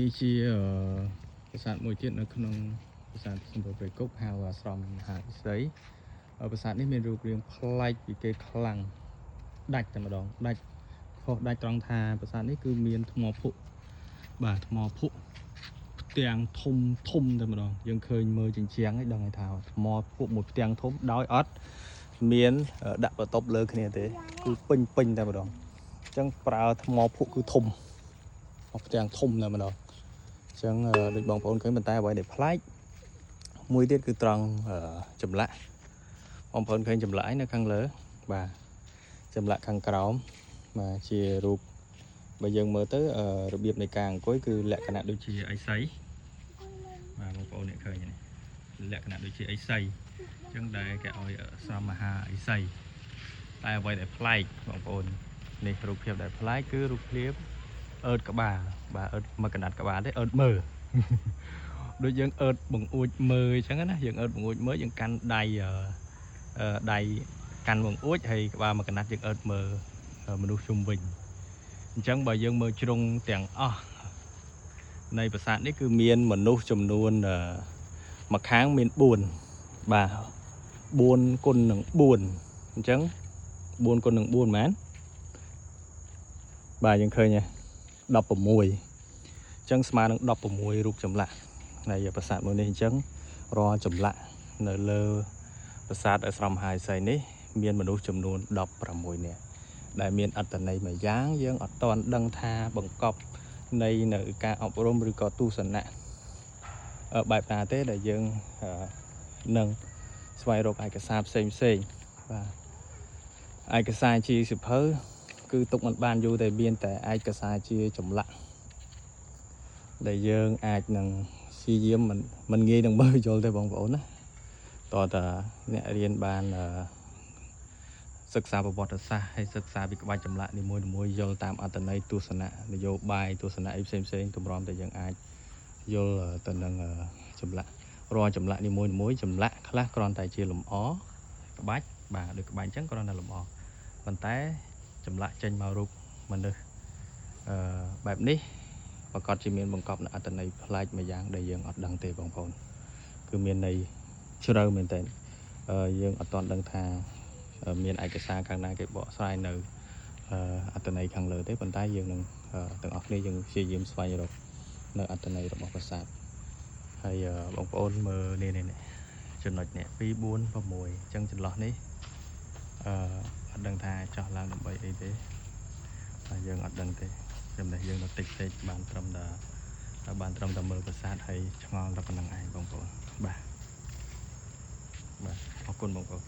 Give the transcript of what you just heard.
នេះជាអឺប្រាសាទមួយទៀតនៅក្នុងប្រាសាទសម្បូរព្រៃគុកហៅអាស្រមមហាឫសីប្រាសាទនេះមានរូបរាងប្លែកពីគេខ្លាំងដាច់តែម្ដងដាច់ខុសដាច់ត្រង់ថាប្រាសាទនេះគឺមានថ្មភក់បាទថ្មភក់ផ្ទាំងធំធំតែម្ដងយើងឃើញមើលជញ្ជាំងឯងដឹងហើយថាថ្មភក់មួយផ្ទាំងធំដោយអត់មានដាក់បន្ទប់លើគ្នាទេគឺពេញពេញតែម្ដងអញ្ចឹងប្រើថ្មភក់គឺធំផ្ទាំងធំតែម្ដង អញ្ចឹងដូចបងប្អូនឃើញប៉ុន្តែអ្វីដែលប្លែកមួយទៀតគឺត្រង់ចម្លាក់បងប្អូនឃើញចម្លាក់ឯនៅខាងលើបាទចម្លាក់ខាងក្រោមបាទជារូបបើយើងមើលទៅរបៀបនៃការអង្គុយគឺលក្ខណៈដូចជាឥសីបាទបងប្អូនអ្នកឃើញនេះលក្ខណៈដូចជាឥសីអញ្ចឹងដែលគេឲ្យស្រមមហាឥសីតែអ្វីដែលប្លែកបងប្អូននេះរូបភាពដែលប្លែកគឺរូបភាពអឺតក្បាលបាទអឺតមកកណាត់ក្បាលទេអឺតមើល ដូចយើងអឺតបង្អួចមើលអញ្ចឹងណាយើងអឺតបង្អួចមើលយើងកាន់ដៃដៃកាន់បង្អួចហើយក្បាលមកកណាត់យើងអឺតមើលមនុស្សជុំវិញអញ្ចឹងបើយើងមើលជ្រុងទាំងអស់នៃប្រាសាទនេះគឺមានមនុស្សចំនួនមួយខាងមាន4បាទ4គុណនឹង4អញ្ចឹង4គុណនឹង4មែនបាទយើងឃើញទេ16អញ្ចឹងស្មើនឹង16រូបចម្លាក់នៃប្រាសាទមួយនេះអញ្ចឹងរាល់ចម្លាក់នៅលើប្រាសាទអាស្រមមហាឫសីនេះមានមនុស្សចំនួន16នាក់ដែលមានអត្តន័យមួយយ៉ាងយើងអត់ទាន់ដឹងថាបង្កប់នៃនៅការអប់រំឬក៏ទស្សនៈបែបណាទេដែលយើងនឹងស្វែងរកឯកសារផ្សេងផ្សេងបាទឯកសារជាសៀវភៅគឺទុកមិនបានយូរតែមានតែឯកសារជាចម្លាក់ដែលយើងអាចនឹងព្យាយាមមិនមិនងាយនឹងមើលយល់ទេបងប្អូនណាតើតាអ្នករៀនបានសិក្សាប្រវត្តិសាស្ត្រហើយសិក្សាពីក្បាច់ចម្លាក់នីមួយៗយល់តាមអត្ថន័យទស្សនៈនយោបាយទស្សនៈអីផ្សេងផ្សេងទម្រាំតែយើងអាចយល់ទៅនឹងចម្លាក់រាល់ចម្លាក់នីមួយៗចម្លាក់ខ្លះគ្រាន់តែជាលម្អក្បាច់បាទដូចក្បាច់អញ្ចឹងគ្រាន់តែលម្អប៉ុន្តែចម្លាក់ចេញមករូបមនុស្សអឺបែបនេះប្រកាសជាមានបង្កប់នៅអត្ថន័យប្លែកមួយយ៉ាងដែលយើងអត់ដឹងទេបងប្អូនគឺមានន័យជ្រៅមែនទែនយើងអត់ទាន់ដឹងថាមានឯកសារខាងណាគេបកស្រាយនៅអត្ថន័យខាងលើទេប៉ុន្តែយើងនឹងទាំងអស់គ្នាយើងព្យាយាមស្វែងរកនៅអត្ថន័យរបស់ប្រាសាទហើយបងប្អូនមើលនេះនេះចំណុចនេះ2 4 6អញ្ចឹងចន្លោះនេះអត់ដឹងថាចោះឡើងដើម្បីអីទេបាទយើងអត់ដឹងទេចំណេះយើងនៅតិចតិចបានត្រឹមតែបានត្រឹមតែមើលប្រាសាទហើយឆ្ងល់តែប៉ុណ្្នឹងឯងបងប្អូនបាទបាទអរគុណបងប្អូន។